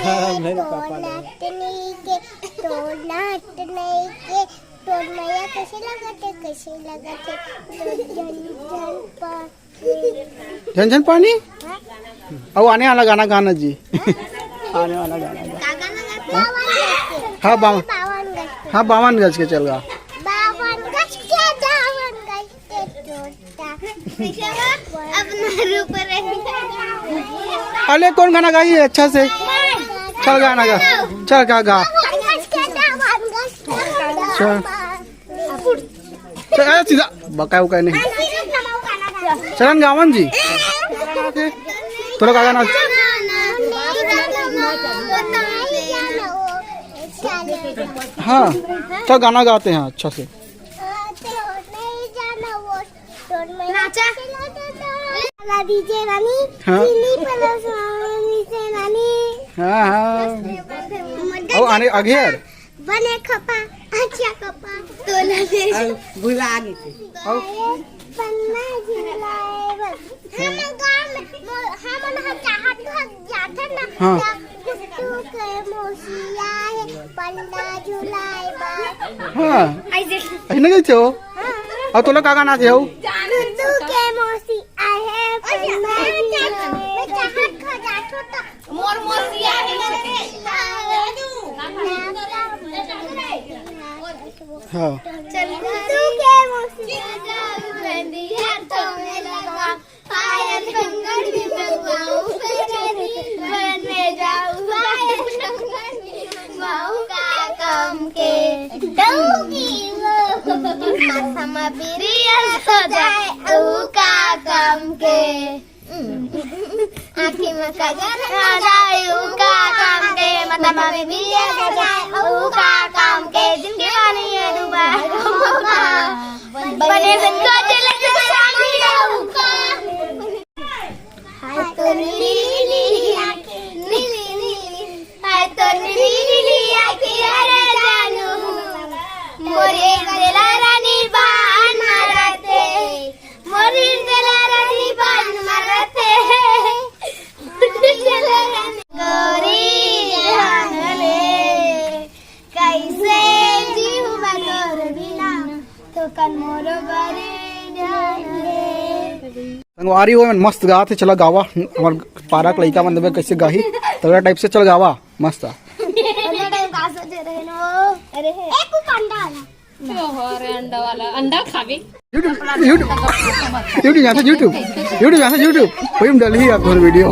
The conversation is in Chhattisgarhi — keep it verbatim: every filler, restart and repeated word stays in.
तोर नाट नइके, तोर नाट नइके, तोर मया कइसे लगथे, कइसे लगथे, तोर झन झन पा झन झन पानी। अउ आने वाला गाना गाना जी। आने वाला गाना गा। हाँ, बावन। हाँ, बावन गज के चल गा। बावन गज के, बावन गज के चोटा। अपना रूप रही। अले कौन गाना गाई है अच्छा से? चल गाना गा। चल गा गा। बावन गज के, बावन गज के चोटा। चल। चल, ए, सीधा बकाय उकाय नहीं। चलन गावन जी। तोला का गाना? हाँ, चल गाना गाते हैं अच्छा से। नाचा। DJ रानी, हाँ। दिल्ली प्लस रानी से रानी। हाँ, हाँ। मजा अब आने आगे यार। बने खपा, अच्छा खपा। तोला दे। अब भुला गई थी। अब? पन्ना झुलाए बर। हम गाँव में, मो-, हमन ह चाहत ह जाथन ना, हाँ। त गुड्डू के मौसी आए, पन्ना झुलाए बर। हाँ। ऐसे। ऐसे नहीं कहते हो? हाँ। अब तोला का गाना थे हो? गुड्डू के मौसी आए, पन्ना झुलाए बर। मैं चाहत ह जाथो त मोर मोसिया हे। हाँ। चल तू के मोसिया। पायल कंगन में बनवाऊं, बन में जाऊं, पायल कंगन में बनवाऊं, का काम के डौगी वो। माथा में बिरिया सजाए, ऊ का काम के। आँखी में काजर लगाए, ऊ का काम के, माथा में बिंदिया लगाए, ऊ का काम के, जिंदगी वाली ये डूबा, ऊ का। बने बन को दिल के सामने, ऊ का। हाय तो नीली नीली आँखें, नीली नीली, हाय तो नीली नीली आँखें, अरे जानू, मोरे दिल रानी बान मारते। मोर दिल ला रानी बान मारत हे। गोरी जान ले, कैसे जीहूँ मैं तोर बिना, तो कन मोर गोरी जान ले। संगवारी हो, मस्त गात हे, चला गावा, हमर पारा के लइका मन देबे कैसे गाही, तगड़ा टाइप से चल गावा, मस्त। अरे हे। एक अंडा वाला। ओहो, अरे अंडा वाला, अंडा खाबे। YouTube, YouTube, YouTube, यहाँ से YouTube, YouTube, यहाँ से YouTube, वही में डाली आप वीडियो।